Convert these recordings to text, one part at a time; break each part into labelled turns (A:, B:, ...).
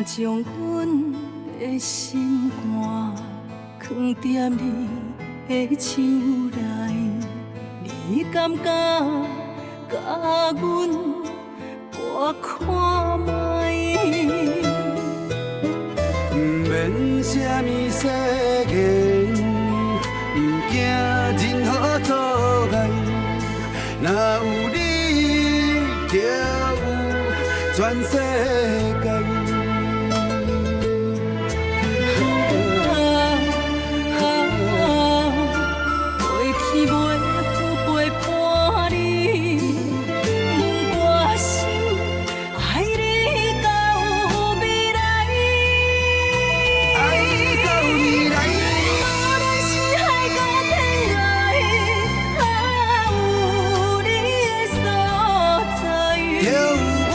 A: 將阮的心肝囥踮你的手內，你敢敢共阮搏看覓？
B: 毋免啥物誓言，毋惊任何阻碍，若有你，就有全世界。
A: 过去袂赴陪伴你，我心愛你到未來。
B: 愛到未來。
A: 無論是海角天涯，有你的所在。
B: 就有我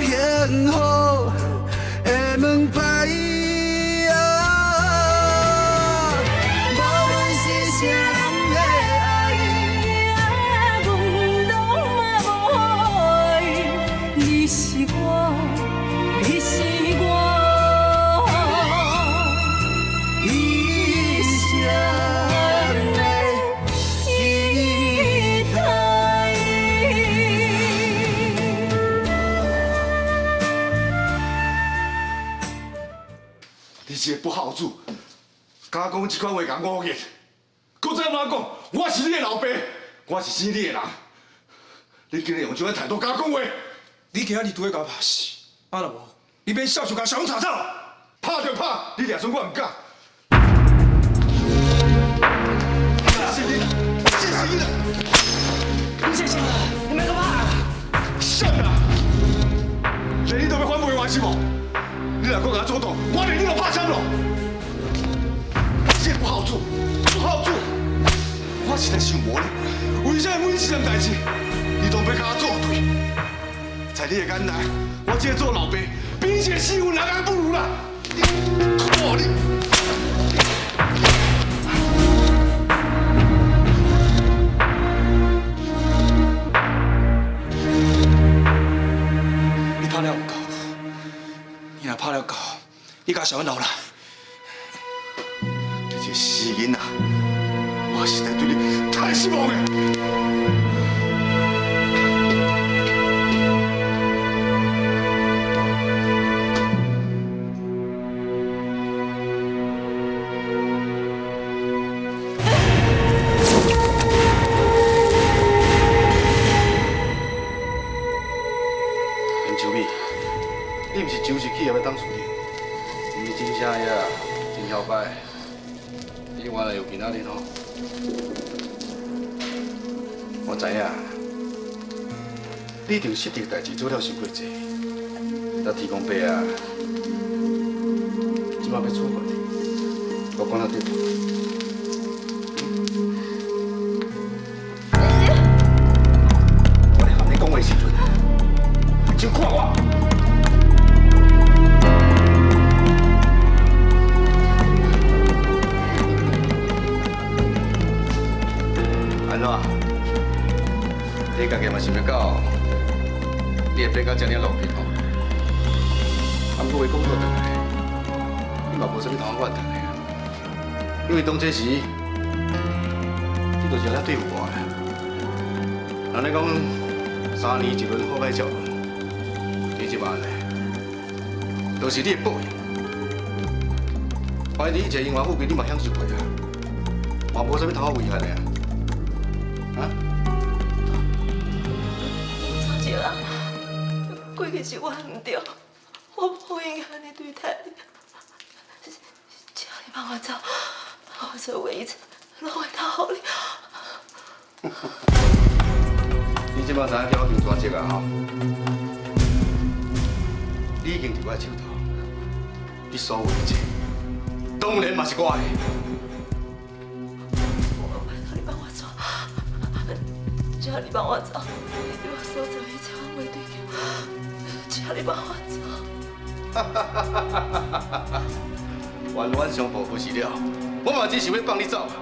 B: 幸福的門牌。無論是啥人的愛，
A: 阮攏嘛無愛，你是我，你是我，
B: 一生的期待。
C: 你這個不孝子，敢講這款話共我言，閣再按怎講？我是你的老爸，我是生你的人，你竟然用這款態度共我講話？
D: 你今仔日拄咧共我拍死，啊若無，你免笑就共小紅吵吵。
C: 拍就拍，你掠損我毋敢。是你，這是你啦！
E: 你這是，你莫閣拍。
C: 啥啦？連你都欲反背我是無？你若閣共我阻擋，我連你都拍傷咯！你這個不孝子，不孝子！我實在想無咧，為啥每一件代誌，你都欲共我作對？在你的眼內，我這個做老爸，比一個死人還不如啦！你，看你！
D: 你拍了有夠，你若拍了夠，你共小文留來。
C: 你這個死囡仔，我實在對你太失望了。
F: 林秋美，你毋是上一企業的董事長，你真正呀真曉擺，你原來有今仔日吼。我知影，你一定失職代誌做了傷過濟，但天公伯啊，這擺欲處罰你，我講了對無？我咧含你講話的時陣，就看我。安怎？你家己嘛想欲到，你會變到這爾落魄吼？啊，毋過話講倒轉來，你嘛無啥物通怨嘆的啊。因為當初時，你就是按呢對付我的。人咧講三年一輪好歹照輪，你這擺呢，就是你的報應。反正你一切榮華富貴，你嘛享受過啊，嘛無啥物通好遺憾的啊。啊？
G: 祖姐啊，過去是我毋對，我無應該按呢對待你。請你放我走，我所有一切攏會當予你。
F: 你這擺知影叫我求全責啊吼？你已經佇我的手頭，你所有一切，當然嘛是我的。
G: 我拜託你放我走，請你放我走，你我所做一切我袂對起，請你放我走。
F: 冤冤相報何時了？我嘛只想欲放你走啊！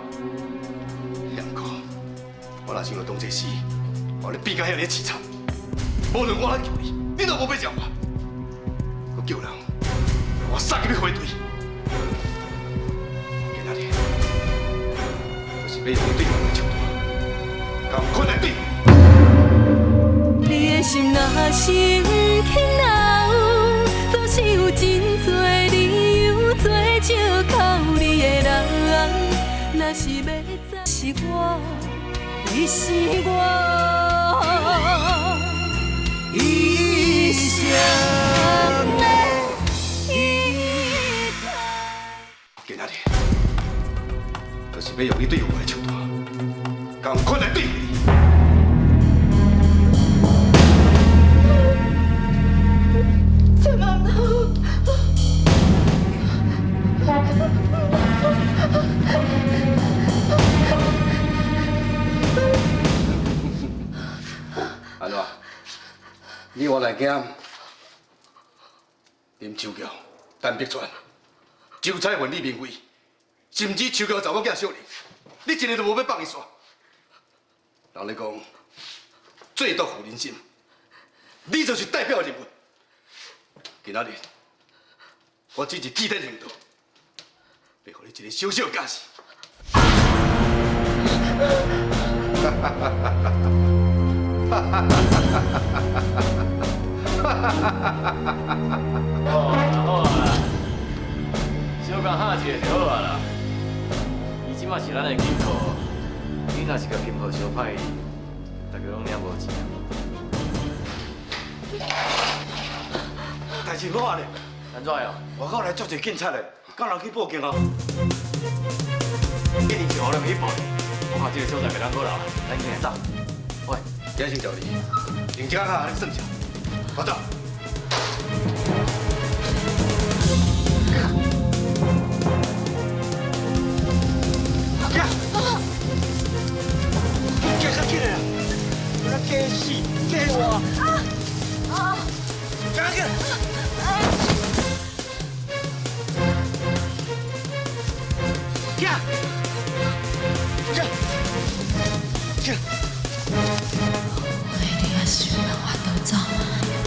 F: 不過，我若想著當這時，我予你變甲遐爾淒慘，無論我怎求你，你都無欲接我。閣阁叫人，我送入去火堆。今仔日就是欲用你对我的手段，共款来对付
A: 你。你的心若是毋肯留，总是有真济理由做借口你的人。若是欲走，是我，你是我一生的依靠。
F: 今仔日就是欲用你对我的手段，共款来对付你。
G: 千万毋通！
F: 按怎？你原来惊林秋娇、陈碧川、周彩云、李明辉，甚至秋娇查某囝小玲，你一个都无欲放伊煞。人咧讲，最毒妇人心，你就是代表人物。今仔日，我只是替天行道，欲予你一个小小教训。
H: 好啊好啊啦，小共吓一下就好啊啦。伊這馬是咱的金鋪，你若是共金鋪相歹，大家攏領無錢。
C: 代誌無啊咧，
H: 按怎樣？
C: 外口來足濟警察的，敢人去報警哦？
H: 一定是予人去報。我看這个所在袂當閣留，咱緊來走。喂，
F: 今先叫你，用這下你算數，我走。
C: 行，行較緊來啦，我假死假活，行較緊。行，行，行。
G: 我一定愛想辦法逃走，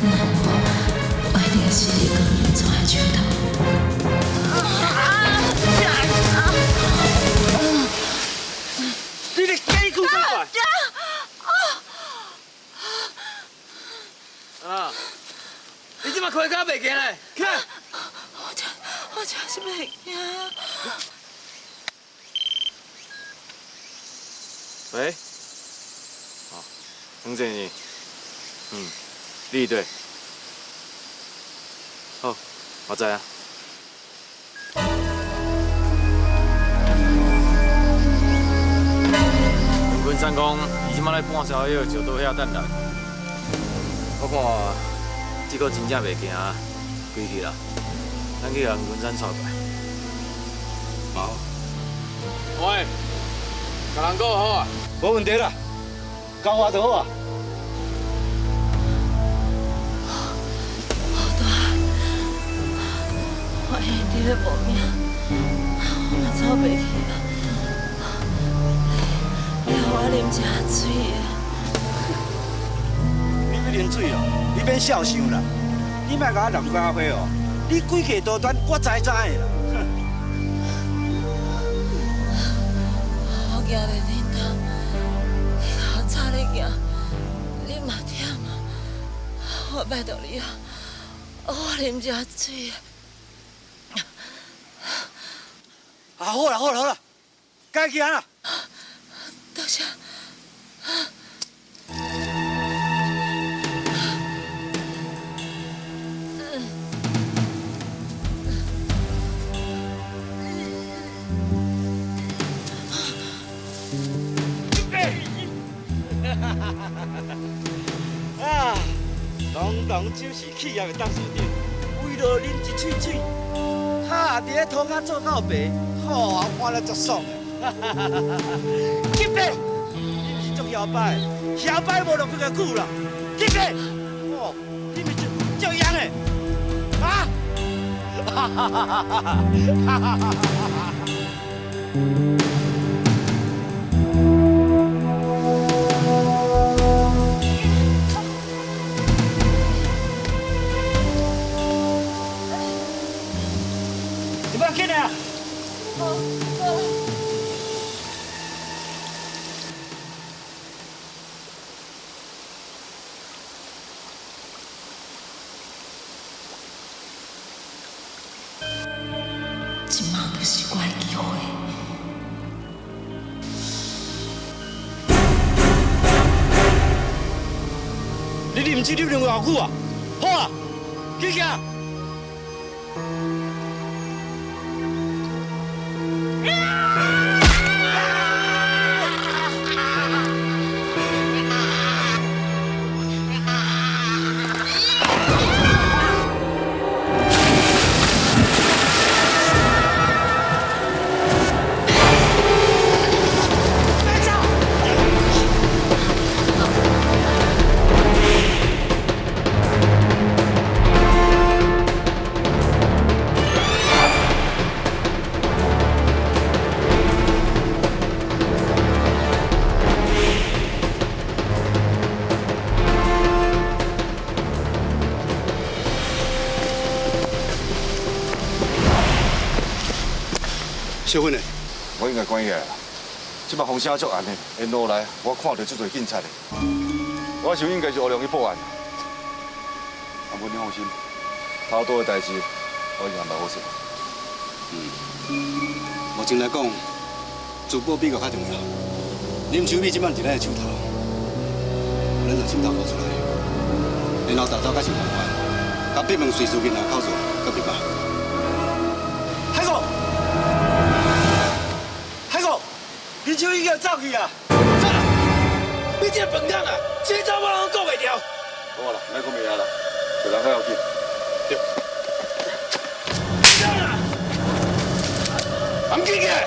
G: 若無，我一定會死佇江仁川的手頭。
C: 你咧假鬼假怪！
H: 啊！你這馬開甲袂行咧，起來！
G: 我真是袂驚。
H: 喂，哦，黄静怡，你对，好，我知影。黄坤山講，伊這馬咧半宵夜就倒遐等人。我看這個真正袂行，歸去啦。咱去共黃坤山帶過來。
F: 好。
H: 喂，共人講好啊。
C: 無問題啦，交我就好啊。
G: 好大，我一定伫咧無命，我嘛走袂去啊。你予我啉一下水的。
C: 你欲啉水哦，你免痟想啦，你莫共我南瓜花哦，你诡計多端，我知知的啦。哼！
G: 我行袂恁頭，你較早咧行，你嘛忝啊。我拜託你啊，予我啉一下水。
C: 啊，好啦好啦好啦，該去啊啦。
G: 多謝。
C: 啊，东东酒是企業的董事長，為了啉一喙水，哈，佇咧塗跤做到白，吼，我看了足爽的。吉伯，你毋是足搖擺，搖擺無落去個久啦。吉伯，哦，你毋是足足癢的，啊？哈哈哈哈哈哈！
E: 你毋知你认为偌久啊？好啊，去行。
F: 小芬呢？我应该关起来啦。这摆风声足暗的，沿路来我看到足济警察的。我想应该是乌龙去报案。啊，不过你放心，头拄的代志我已经安排好势。
I: 目前来讲，自保比较较重要。林秋美这摆伫咱的手头，咱就手头拿出来，然后达到较想办法，共闭门随时银行扣数，佮密码。
E: 海哥，海哥，林秋已经走去啊！走啦！你这个笨蛋啊，这个查某人顾袂牢。
F: 好啦，莫讲袂啊啦，找人较要紧。对。
E: 唔紧起来！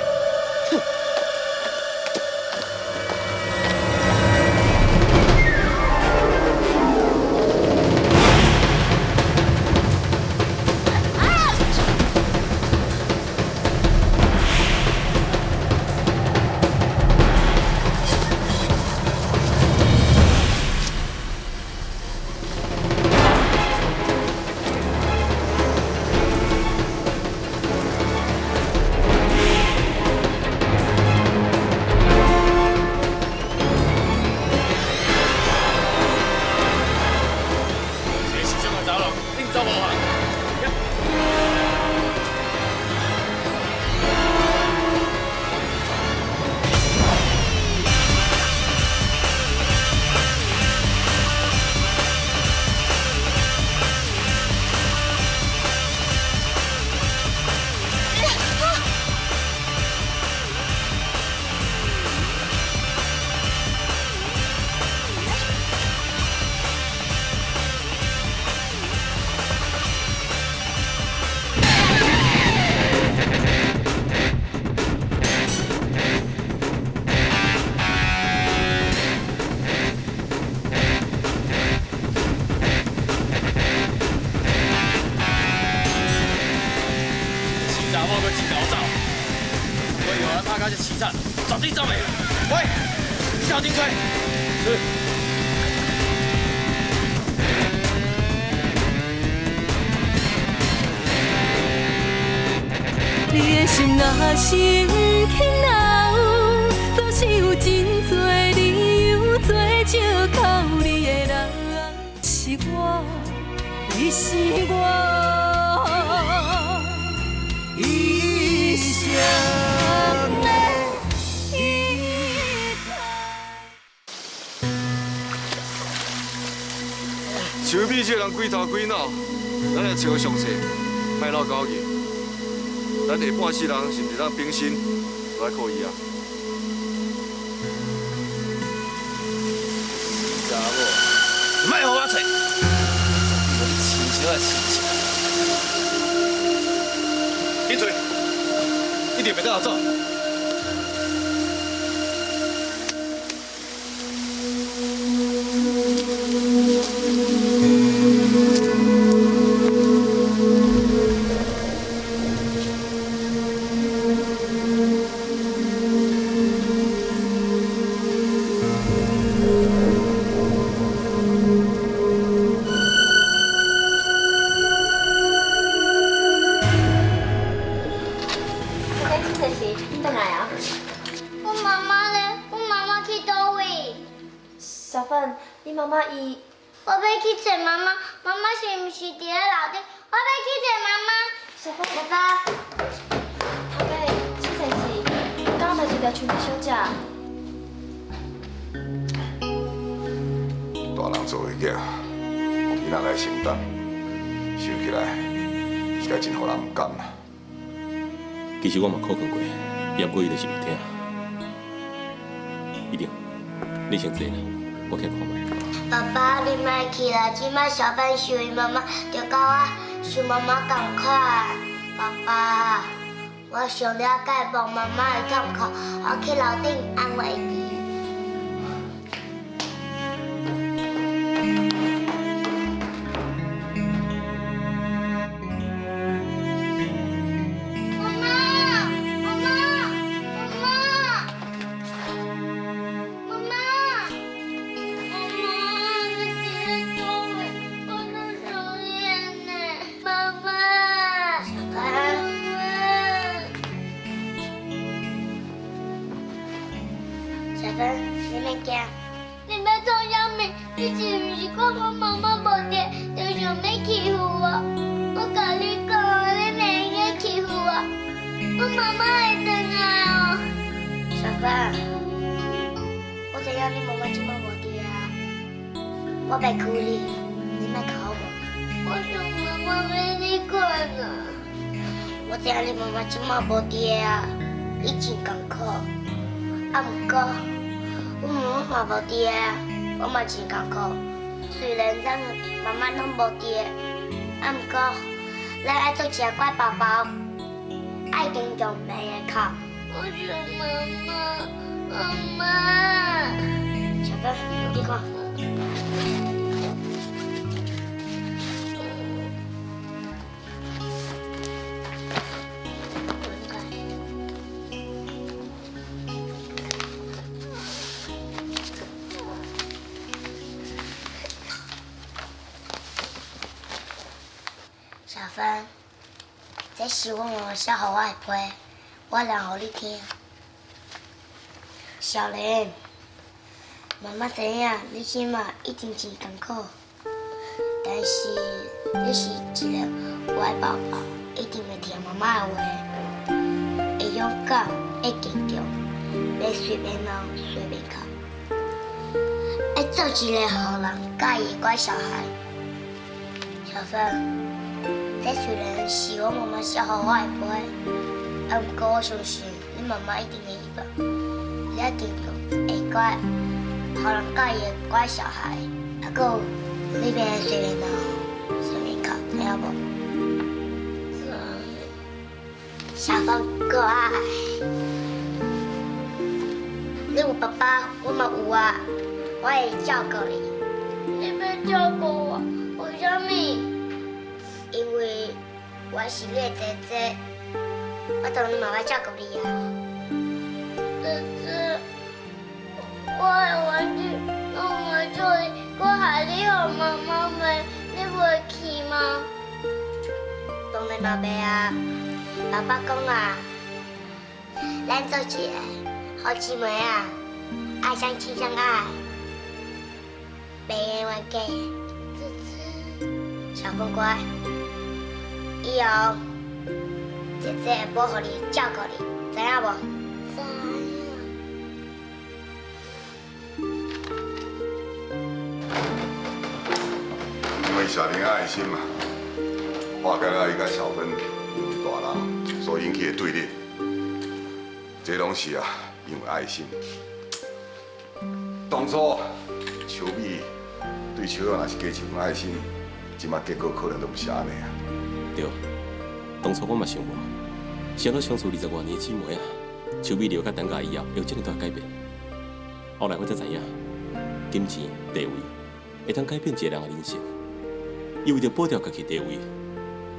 A: 你的心若是毋肯留，总是有真多理由做借口。你的人是我，你是我一生的依靠。
F: 秋美这个人鬼头鬼脑，咱来找详细，莫闹交去。咱下半世人是毋是咱平生都爱靠伊啊？
H: 死查某，莫予我揣，我亲像啊亲像。
F: 紧揣，一定袂当走。
J: 我欲去找妈妈，妈妈是毋是伫咧楼顶？我欲去找妈妈。
G: 小芬，爸爸，头家，小先生，敢嘛是伫树顶小食？
K: 大人做的囝。囡仔来承担，想起来实在真予人毋甘啦。
L: 其實我嘛苦勸過，也毋過伊就是毋聽。一定，你先坐啦，我去看覓。
J: 爸爸，你莫去啦！這擺小芬想伊媽媽，就佮我想媽媽仝款。爸爸，我上了解望媽媽的痛苦，我去樓頂安慰伊。我嘛真艰苦，雖然咱媽媽攏無佇，啊，毋過咱愛做一个乖寶寶，愛堅強，袂會哭。我想媽媽，媽媽。小芬，你看。小芬，這是阮媽媽寫予我的批，我念予你聽。小玲，媽媽知影你這馬一定真艱苦，但是你是一个乖寶寶，一定會聽媽媽的話，會勇敢，會堅強，袂隨便鬧，隨便哭，愛做一个予人佮意的乖小孩。小芬。這雖然是我媽媽寫予我的批，啊，毋過我相信你媽媽一定會預防，你愛堅強，會乖，予人佮意的乖小孩。啊，閣有你袂隨便鬧，隨便哭，知影無？小芬乖，你有爸爸，我嘛有啊，我會照顧你。你欲照顧我？為啥物？因為我是你的姐姐，我當然嘛愛照顧你啊。姐姐，我的玩具攏袂做你，我害你予媽媽罵，你袂氣嗎？當然嘛袂啊！爸爸講啊，咱做一个好姊妹啊，愛相親相愛，袂用冤家。姐姐，小芬乖。以後姐姐會保護你、照顧你，知影無？知影。
K: 因為小玲愛心嘛，化解了伊佮小芬因為大人所引起的對立，這攏是啊，因為愛心。當初秋美對秋葉若是加一份愛心，這馬結果可能都毋是按呢啊。
L: 對，當初我嘛想過，誰都相處20外年的姊妹啊，秋美了解等價以後，會有這麼大改變。後來我才知影，金錢、地位會當改變一個人的人生。伊為著保住家己地位，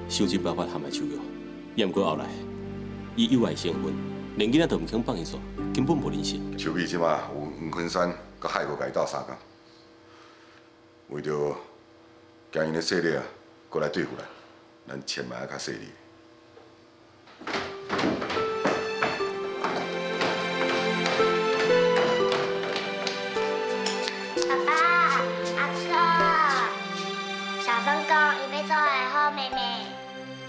L: 想盡辦法陷害秋玉。也毋過後來，伊有愛成分，連囡仔都毋肯放伊煞，根本無人性。
K: 秋美這馬有黃昆山佮海國共伊鬥相共，為著驚𪜶的勢力啊，閣來對付咱。咱千萬愛較細膩。
J: 爸爸，阿哥，小芬講伊欲做个好妹妹。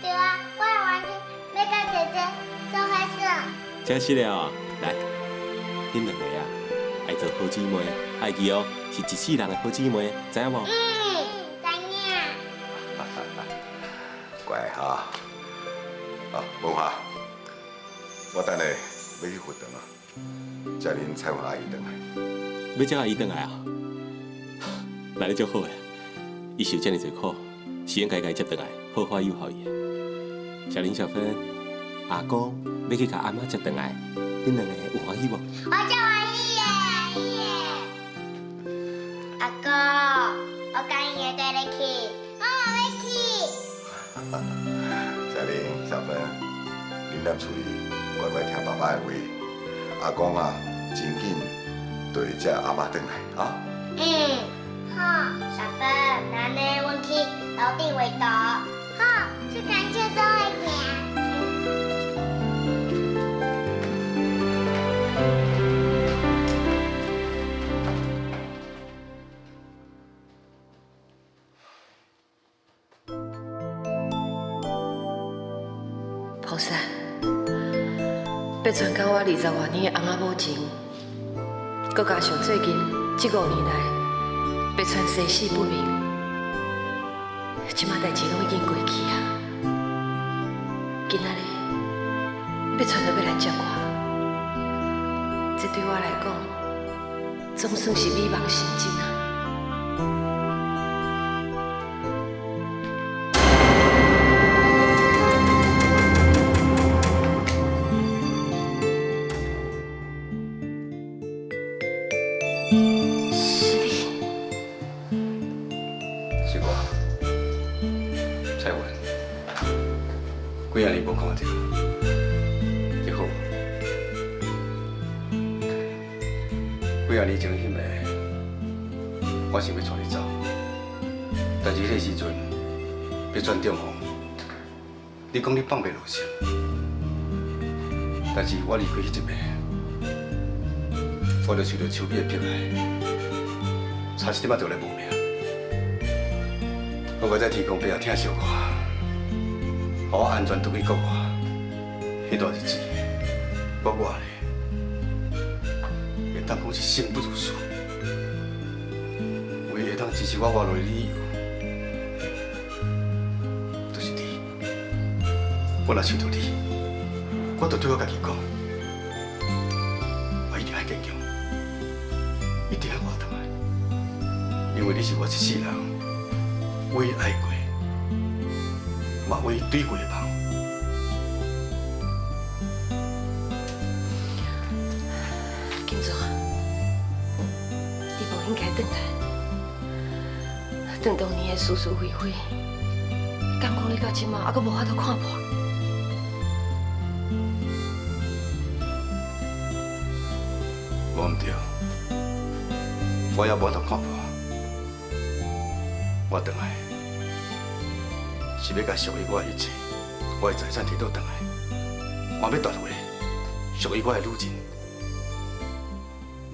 J: 對啊，我的玩具欲佮姐姐做伙耍。
L: 真是的哦，來，恁兩個啊，愛做好姊妹，愛記哦，是一世人的好姊妹，知影無？
J: 嗯，知影。
K: 啊，文华，我等下欲去佛堂啊，接恁彩云阿姨转来。
L: 欲接阿姨转来啊？来得足好的，伊受遮尔济苦，是应该共伊接转来，好好诱好伊。小林、小芬，阿公欲去共阿妈接转来，恁两个有欢喜无？
J: 我足欢喜的。阿公，我佮伊会缀你去，我嘛欲去。
K: 小林、小芬，恁踮厝里乖乖听爸爸的话，阿公啊，真紧就会接阿妈转来啊。
J: 嗯，好，小芬，那呢，阮去楼顶画图，好，去赶手做伙行。
G: 菩萨，欲传到我20外年的翁仔某情，阁加上最近这5年来，白川生死不明，这马代志拢已经过去啊。今仔日白川就欲来接我，这对我来讲，总算是美梦成真啊。是你。
F: 是我，彩云，几仔年无看著，你好无？几仔年前彼暝，我想欲带你走，但是彼时阵欲转中风，你讲你放袂落心，但是我离开彼一暝，我就受著秋美的迫害，差一点仔就来无命。我阁在天公伯也疼惜我，予我安全转去国外。彼段日子，我活咧，会当讲是生不如死。唯一会当支持我活落来的理由，就是你。我若想著你，我就对我家己讲，我一定爱坚强，一定爱活转来，因为你是我这世人唯一爱过，嘛唯一对过的人。
G: 金柱，你无应该转来，转当年的是是非非，敢讲你到这马还阁无法度看破？
F: 无毋对，我也无法度看破。我转来是欲共属于我的一切，我的财产提倒转来，嘛欲夺回属于我的女人，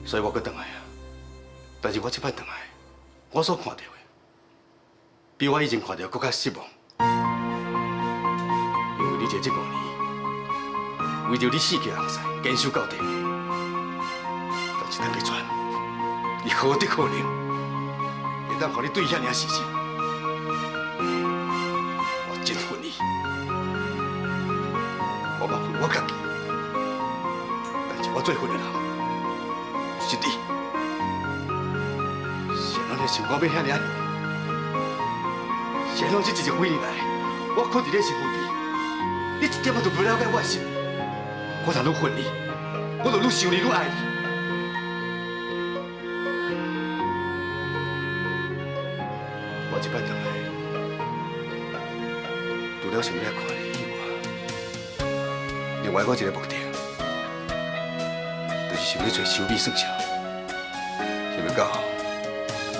F: 所以我阁转来啊。但是我这摆转来，我所看到的，比我以前看著阁较失望，因为你这5年，为著你死去红婿坚守到底，但是陈柏川，伊何德何能，会当予你对遐尔事情？我真恨伊，我嘛恨我家己，但是我最恨的人是你。是按怎你想讲欲遐尔凶？是按怎这20几年来，我困伫你身躯边，你一点仔都无了解我的心。我若愈恨你，我就愈想你，愈爱你。我这摆转来，除了想欲来看你以外，另外我一个目的，就是想欲揣秋美算账。想欲到，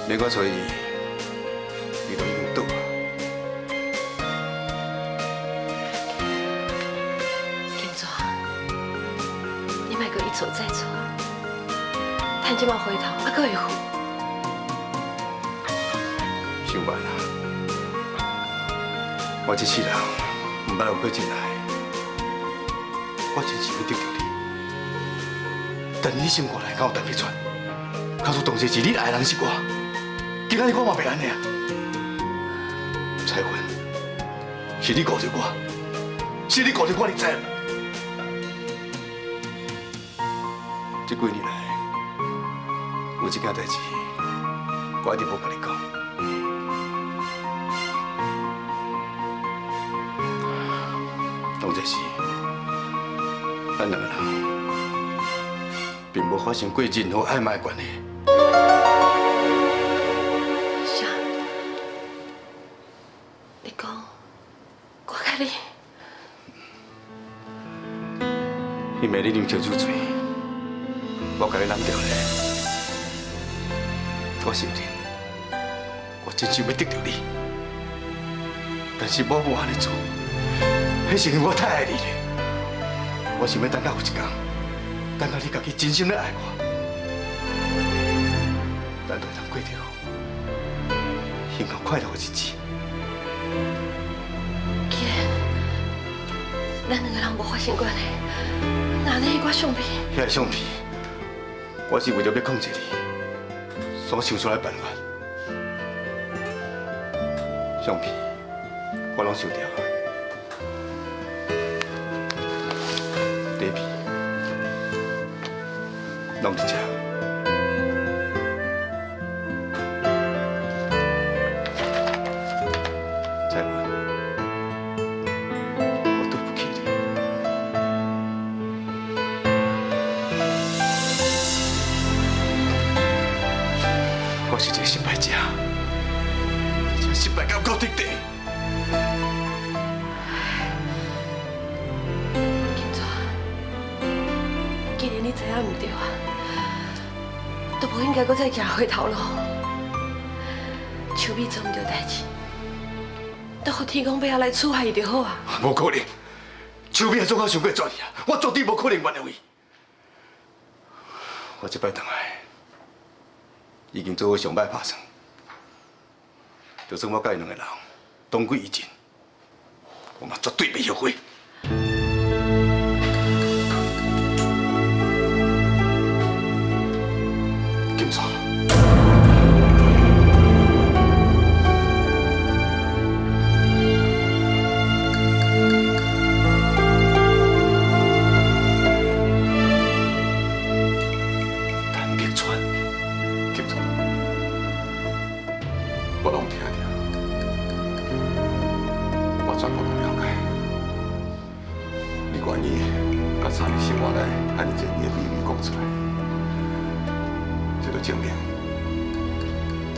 F: 免我揣伊，伊就已经倒啊。
G: 金柱，你莫阁一错再错，趁这马回头，还阁会赴。
F: 伤慢啊！我这世人毋捌有过真爱，我真想欲得著你。但你心肝内敢有陈柏川？假使当时是你爱的人是我，今仔日我嘛袂按呢啊！彩云，是你顾著我，是你顾著我，你知无？这几年来，有一件代志，我一直无共你讲。当这时，咱两个人并无发生过任何暧昧的关系。
G: 啥？你讲，我佮你？
F: 彼暝你啉烧酒醉，我共你揽著咧。我承认，我真想欲得著你，但是我无按呢做，彼是因为我太爱你咧。我想欲等到有一天，等到你家己真心咧爱我，咱就会当过著幸福快乐的日子。
G: 既然咱两个人无发生关系，那呢彼寡相片？
F: 彼个相片，我是为著欲控制你，所想出来的办法。相片我拢收著啊，底片拢伫遮。彩云，我对不起你。我是一个失败者，而且失败到够彻底。
G: 金川，既然你知影毋对啊，都无应该阁再行回头路。秋美做毋对代志，都予天公伯仔来处罚伊就好啊。
F: 无可能，秋美做到伤过绝去啊！我绝对无可能原谅伊。我这摆转来，已经做好上歹拍算，就算我佮𪜶两个人同归于尽，我嘛绝对袂后悔。
K: 金川，
F: 陈碧川，
K: 金川，我拢听著，我全部拢了解。你愿意共藏伫心肝内遐尔济年的秘密讲出来，这就证明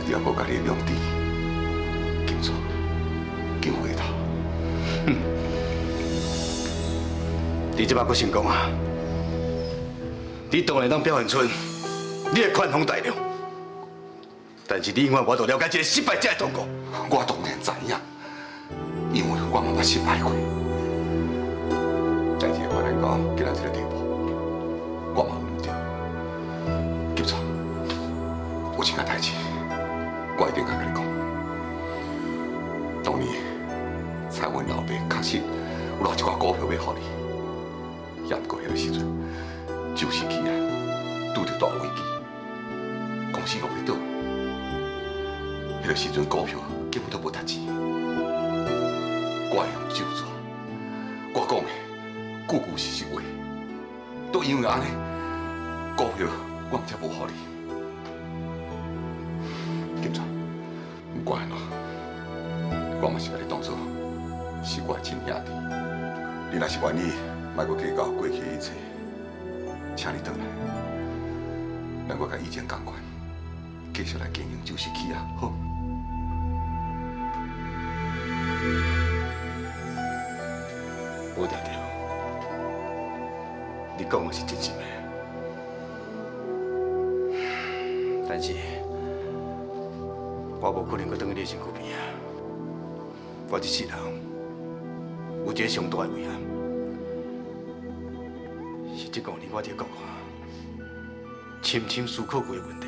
K: 你犹阁佮你的良知，金川，紧回头。
F: 你这摆阁成功啊！你当然当表现出你的宽宏大量，但是你永远无法度了解这个失败者的痛苦。
K: 我当然知影，因为我嘛捌失败过。代志发展到今仔这个地步，我嘛毋对。金川，有一件代志，我一定爱共你讲。当年蔡文老爸确实有留一寡股票欲予你，也毋过彼个时阵，就是起啊，拄著大危机，公司阁欲倒，彼个时阵股票根本都无值钱。我会用咒诅，我讲的句句是实话，都因为按呢，股票我才无予你。金川，不管按怎，我嘛是共你当做是我的亲兄弟。你若是愿意，莫阁计较过去的一切，请你转来，咱阁佮以前仝款，继续来经营酒席起啊，好。
F: 无定著，你讲的是真心的，但是我无可能阁转去你的身躯边啊！我这世人有一个上大的遗憾，是这五年我伫国外深深思考过的问题。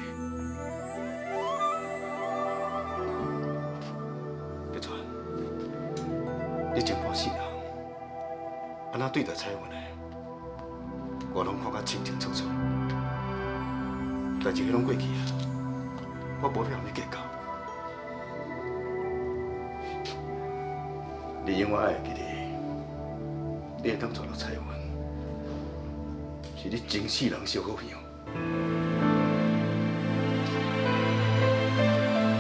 F: 碧川，你前半世人按怎对待彩云的，我拢看甲清清楚楚。但是彼拢过去啊，我无必要共你计较。你永远爱会记得，你會當娶著彩雲，是你前世人小好朋友。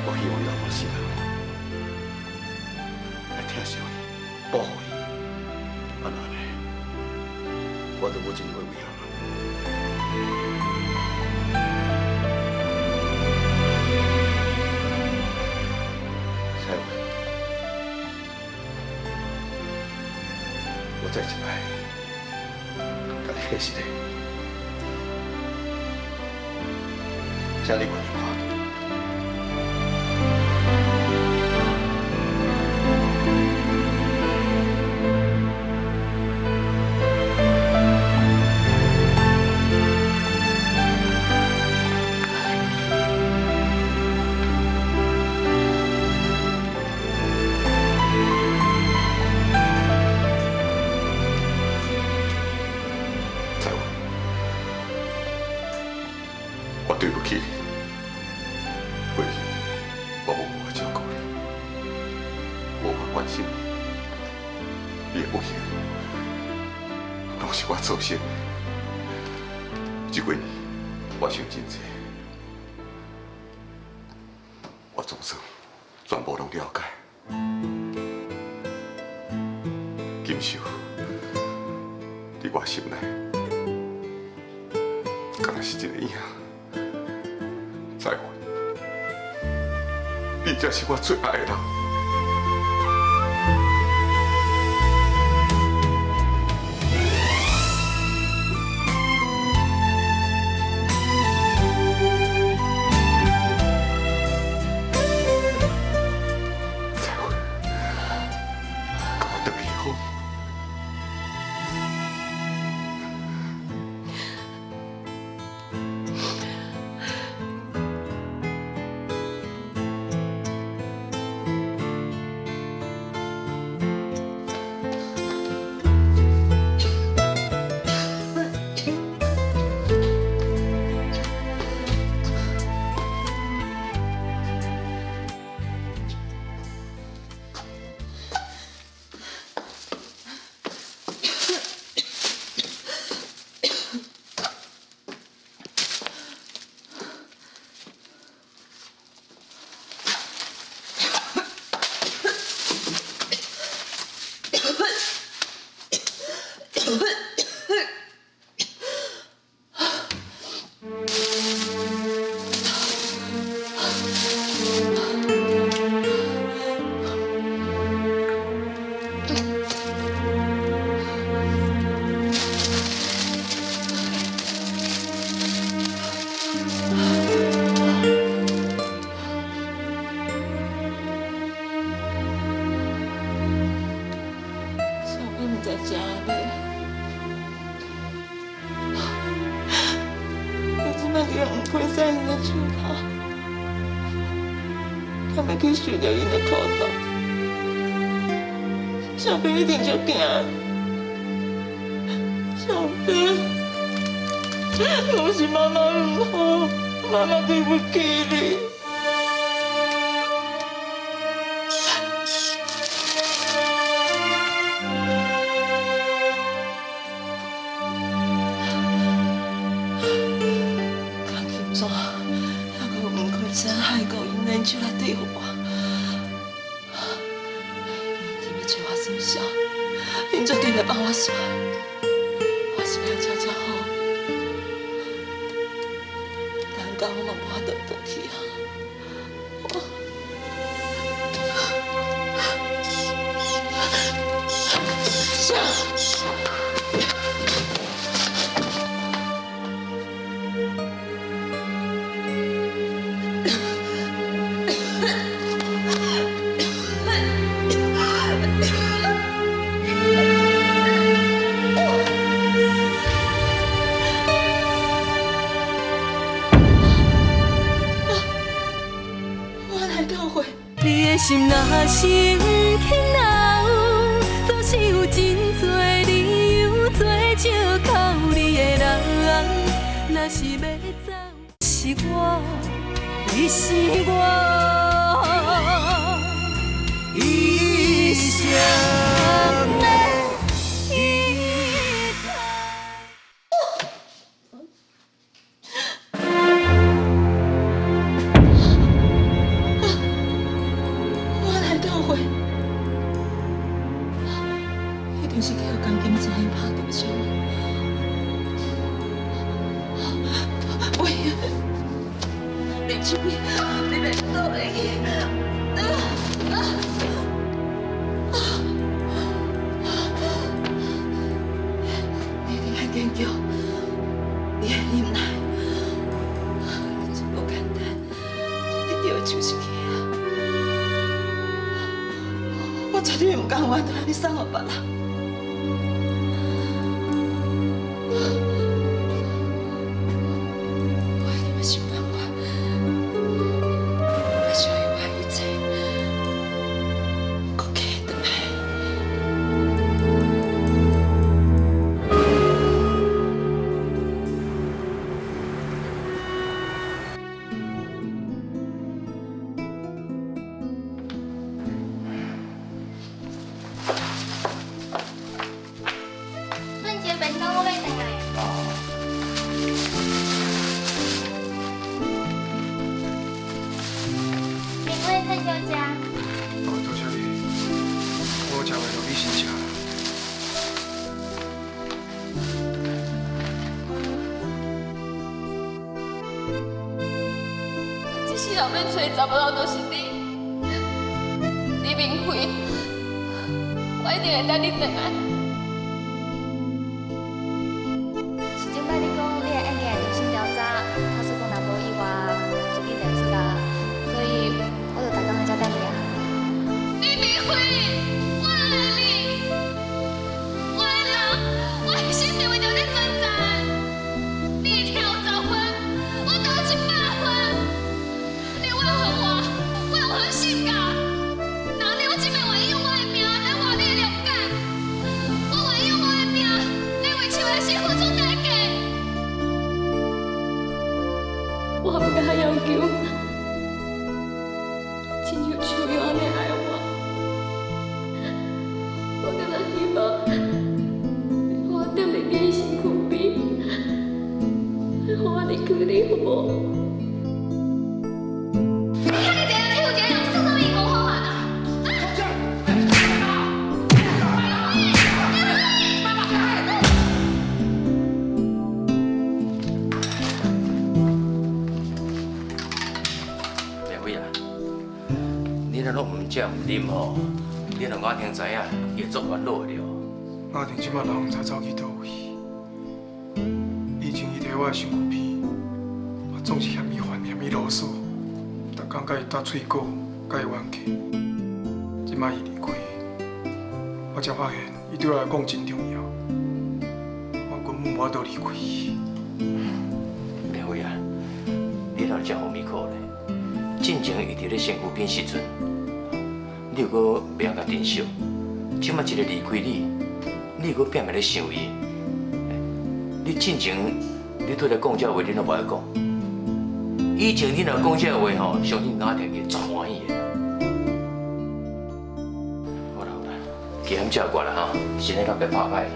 F: 我希望你后半世人來疼惜伊，保護伊。啊，若按呢，我就無真多遺憾。彩雲，我再一擺，共你起誓，請你原諒我。
K: 彩雲，我對不起你，過去我無好好照顧你，無法關心你，你的不幸，攏是我造成的。這幾年我想真濟，我總算全部攏了解。金秀，佇我心內，敢若是一個影。彩雲，你才是我最愛的人。彩雲，跟我轉去好。
G: 小妹毋知食啥，伊這擺去予黃魁山𪜶的手頭，敢欲去受著𪜶的苦毒？小妹一定足驚。小妹，攏是媽媽毋好，媽媽對不起你。江金柱，还阁有黄魁山、海国，𪜶联手来對付我，𪜶一定欲揣我耍痟，𪜶絕對來放我煞，我是欲按怎才好？難講我嘛無法度轉去啊！我。啥？我來教會。
A: 你的心若是毋肯留，總是有真濟理由做借口你的人。若是欲走，是我，你是我一生的依
G: 林秋美，你袂倒会去。你一定爱坚强，你爱忍耐，这无简单，这得到就是去啊！我绝对毋甘愿就按呢送予别人。
M: 查某人就是你，李明辉，我一定会等你转来。
N: 是前摆你讲你的案件重新调查，假使讲若无意外，就一定会出来，所以我就逐工在遮等你啊。
M: 李明辉，我爱你，我的人，我的心就为著你存在。你会跳10分，我投100分。我有狠心噶，若你我这摆愿意用我的命来换你的谅解，我愿意用我的命来为秋的死付出代价。我不敢要求，亲像秋阳按呢爱我，我敢若希望你予我踮伫你的身躯边，予我离开你好无？
H: 食毋啉吼，你让阿婷知影，伊会足烦恼的了。
D: 阿婷这摆人毋知走去佗位，以前伊伫我的身躯边，我总是嫌伊烦，嫌伊啰嗦，逐工佮伊搭喙鼓，佮伊冤家。这摆伊离开，我才发现伊对我来讲真重要，我根本无法度离开伊。
H: 明辉啊，你哪有这予咪苦咧？进前伊伫咧身躯边时阵，你又阁袂晓共珍惜，这摆一个离开你，你又阁拼命咧想伊。你进前你对来讲这话，你拢无爱讲。以前你若讲这话吼，相信阿婷会足欢喜的。好啦好啦，加减照顾啦吼，身体较别拍歹啦。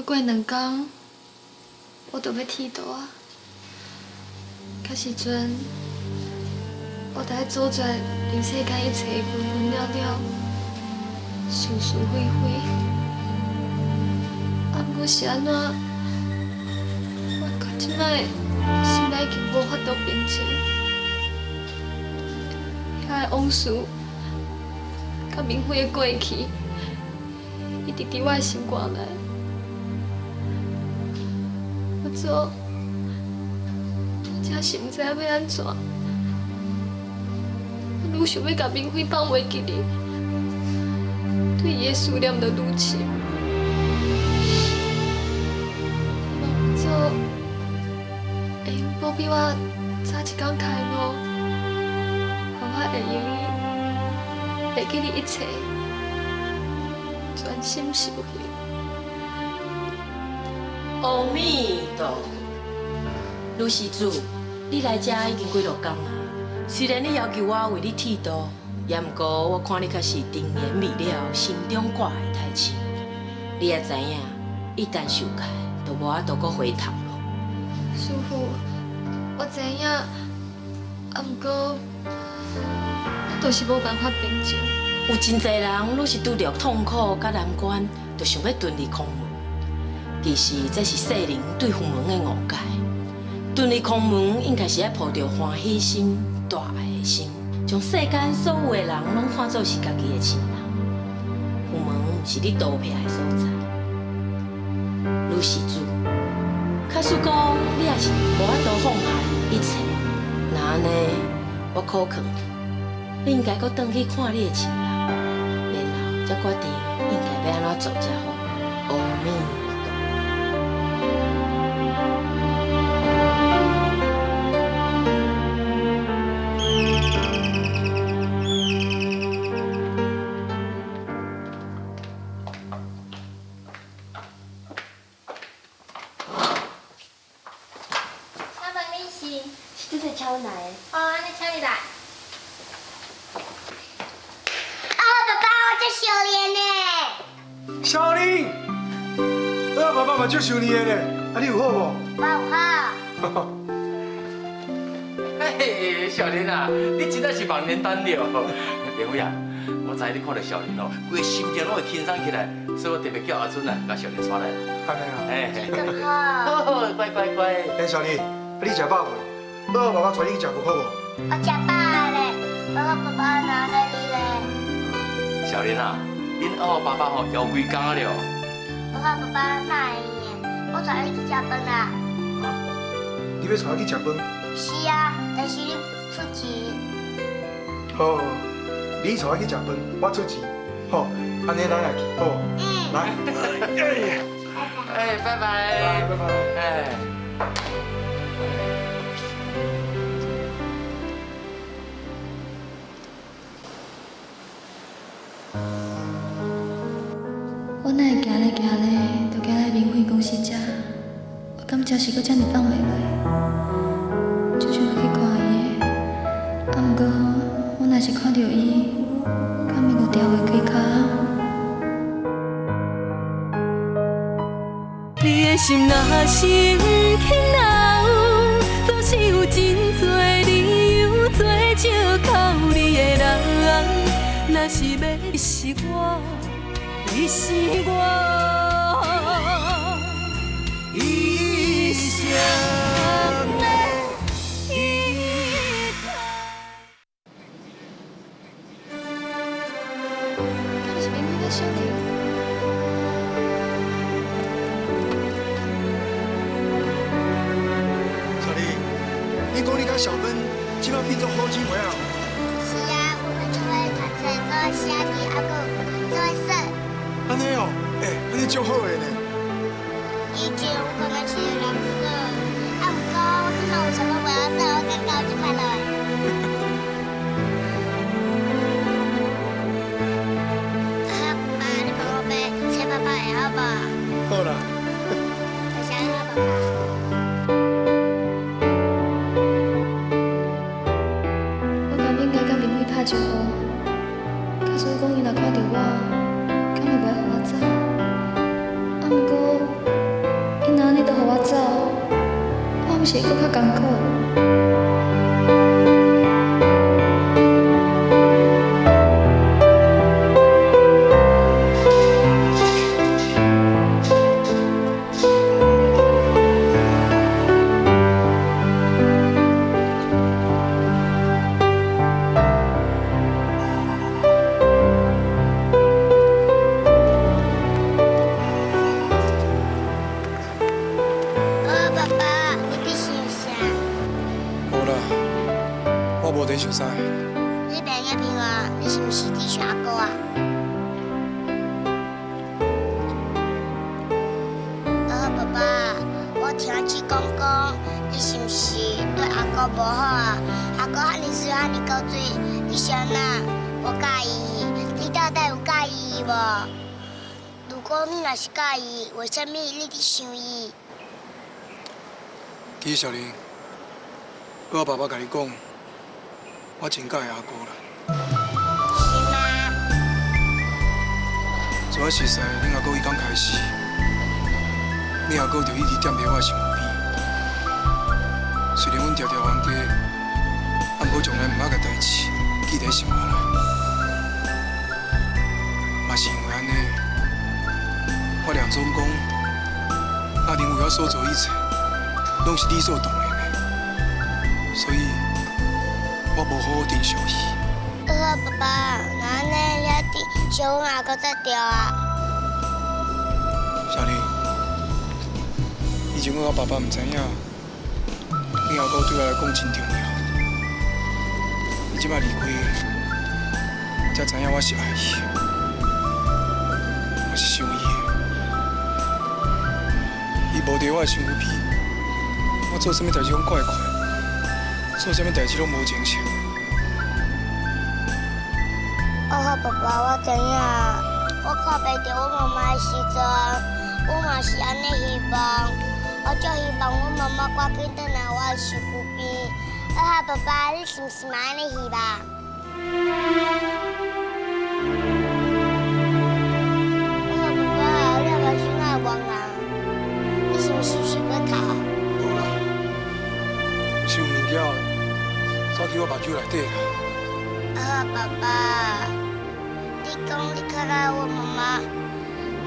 M: 过2天，我就欲剃度啊。到时阵，我得爱阻绝人世间一切的纷纷了了、是是非非。啊，毋过是按怎，我到这摆心内已经无法度平静。遐个往事，佮明辉的过去，一直伫我的心肝内。做，我真是毋知影欲按怎。我愈想欲共明辉放袂记哩，对伊的思念就愈深。希望做会用保庇我早一天开悟，予我会用会记得一切，专心修行。
G: 阿弥陀佛，女施主，你来遮已经几落工啊？虽然你要求我为你剃度，也毋过我看你确实尘缘未了，心中挂碍太深。你也知影，一旦受戒，就无法度阁回头咯。
M: 师父，我知影，啊，啊，毋过我就是無辦法平靜。
G: 有真濟人攏是拄著痛苦佮難關，就想欲遁入空門。其實這是世人對佛門的誤解。遁入空門應該是愛抱著歡喜心、大愛的心，將世間所有的人攏看做是家己的親人。佛門毋是你逃避的所在。女施主，假使講你也是無法度放下一切，那按呢，我苦勸你應該閣轉去看你的親人，然後才決定應該欲按怎做才好。阿彌陀
N: 請問你是？
J: 是拄才請阮來的。
N: 哦，按呢請入來。
J: 啊，爸爸，我足想你呢。
D: 小玲，我爸爸嘛足想你的呢，啊，你有好無？
J: 我有好。
H: 嘿，少年啊，你真正是萬年等了。明輝啊，我知你看著少年哦，規个心情攏會輕鬆起來，所以我特別叫阿春啊，共少年帶來。
D: 按呢啊。
H: 哎，
J: 真好。
H: 好，乖乖乖。
D: 欸，少年，啊你食飽未？我爸爸帶你去食飯好無？
J: 我食飽咧，我爸爸哪在你咧？
H: 少年啊，恁阿爸爸吼枵規工了。
J: 我爸爸哪會用？我帶你去食飯啦。
D: 你欲帶我去食飯？
J: 是啊，但是你出錢。
D: 好，你帶我去食飯，我出錢。好，按呢咱來去，好。
J: 嗯。
D: 來。
H: 哎，拜拜。
D: 拜拜。
H: 哎。
M: 我哪會行咧行咧，就行來明輝公司遮，我感覺是閣遮爾放袂落，就想欲去看伊的。啊，毋過我若是看著伊，敢會閣調袂開跤？
A: 你的心若是毋肯留，總是有真濟理由做借口你的人。若是欲是我，你是我一生的依靠。
M: 敢是明輝佮小玲？
D: 小玲，你講你佮小芬這擺變做好姊妹啊？
J: 是啊，阮們做伙讀冊，做伙寫字，還閣做伙耍。
D: 按呢哦，欸，按呢足好的呢。
J: 以前我感覺是人耍，啊，毋過我這擺有啥物袂曉耍，我感覺我足快樂的。啊，爸，你幫我買切爸爸的好無？
D: 好啦。
J: 多謝你，爸爸。
M: 我敢應該佮明輝拍招呼，假使講伊若看著我，敢會袂予我走？啊，毋過伊若按呢就予我走，我毋是會閣較艱苦？
J: 哦，爸爸，你伫想啥？
D: 無啦，我無伫想啥。
J: 你袂用騙我，你是毋是伫想阿哥啊？哦，爸爸，我聽阿姊講講，你是毋是對阿哥無好啊？阿哥遐爾媠，遐爾古錐，你是按怎無佮意？你到底有佮意伊無？如果你若是佮意，為啥物你佇想伊？
D: 其實小玲，我爸爸共你講，我真佮意阿哥啦。
J: 是嗎？
D: 自我熟似恁阿哥彼工開始，恁阿哥就一直踮佇我的身邊。雖然阮常常冤家，啊，毋毋过从來毋捌共代誌記佇心肝內。嘛是因為按呢，我梁總講，阿玲為我所做一切，攏是理所當然的，所以我無好好珍惜伊。
J: 好啊，爸爸，那按呢你一直惜阮阿哥才對啊。
D: 小玲，以前我佮爸爸毋知影，你阿哥對我來講真重要。伊這擺離開，我才知影我是愛伊的，我是想伊的。伊無佇我的身軀邊，我做啥物代誌攏怪怪，做啥物代誌攏無精神。
J: 哦，爸爸，我知影，我看袂著我媽媽的時陣，我嘛是按呢希望，我就希望阮媽媽趕緊轉來我的身軀邊。啊，爸爸，你是毋是嘛按呢希望？啊，爸爸，你目睭哪會彎啊？你是毋是想欲哭？
D: 無啦，是有物件走去我目睭內底啦。
J: 啊，爸爸，你講你較愛我媽媽，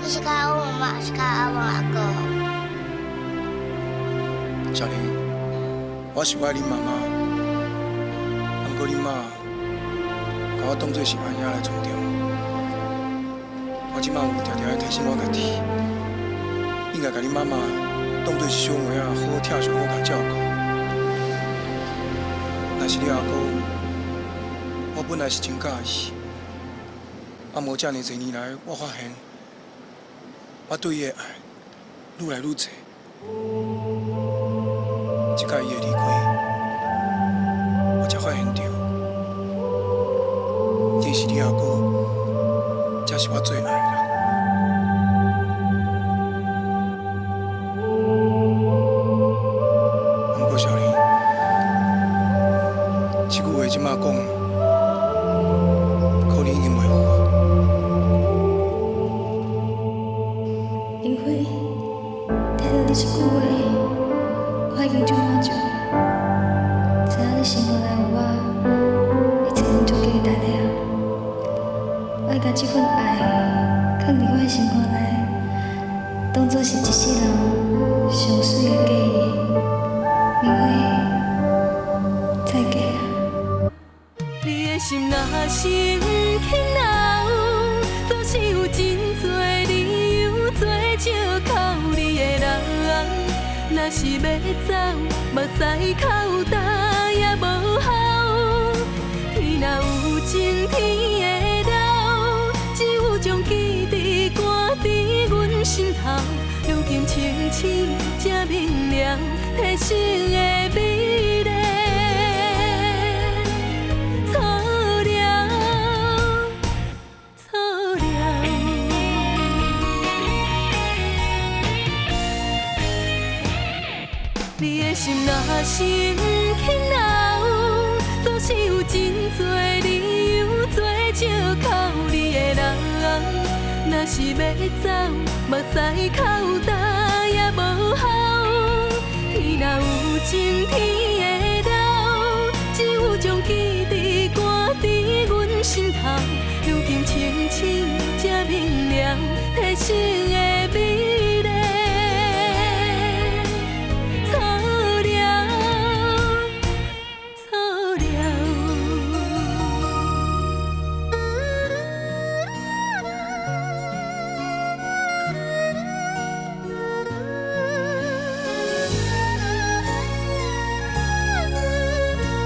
J: 你是較愛我媽媽，還是較愛阮阿哥？
D: 小玲，我是愛恁媽媽，不過恁媽共我當作是阿兄來尊重。我這擺有定定咧提醒我家己，應該共恁媽媽當作是小妹仔，好好疼惜，好共照顧。但是你阿哥，我本來是真佮意，啊，無這爾濟年來，我發現我對伊的愛愈來愈濟。這擺伊的離開，我才發現著，其實你阿哥才是我最愛的人。不過小玲，這句話這擺講，可能已經袂赴啊。
M: 林輝，聽著你這句話，我已經足滿足。知影你心肝內有我，一切攏足簡單了。我會共這份愛藏佇我的心肝內，當作是一世人上媠的記憶。明輝，再見啦。
A: 你的心若是毋肯留，總是有真濟理由做借口你的人。若是欲走，目屎哭焦也無效。天若有情天會老，只有將記憶掛佇阮心頭。如今清醒才明了，提醒的美麗。錯了，錯了。你的心若是毋肯留，總是有真濟理由做借口你的人。若是欲走，目屎哭焦也無效。天若有情天會老，只有將記憶掛佇阮心頭。如今清醒才明了，提醒。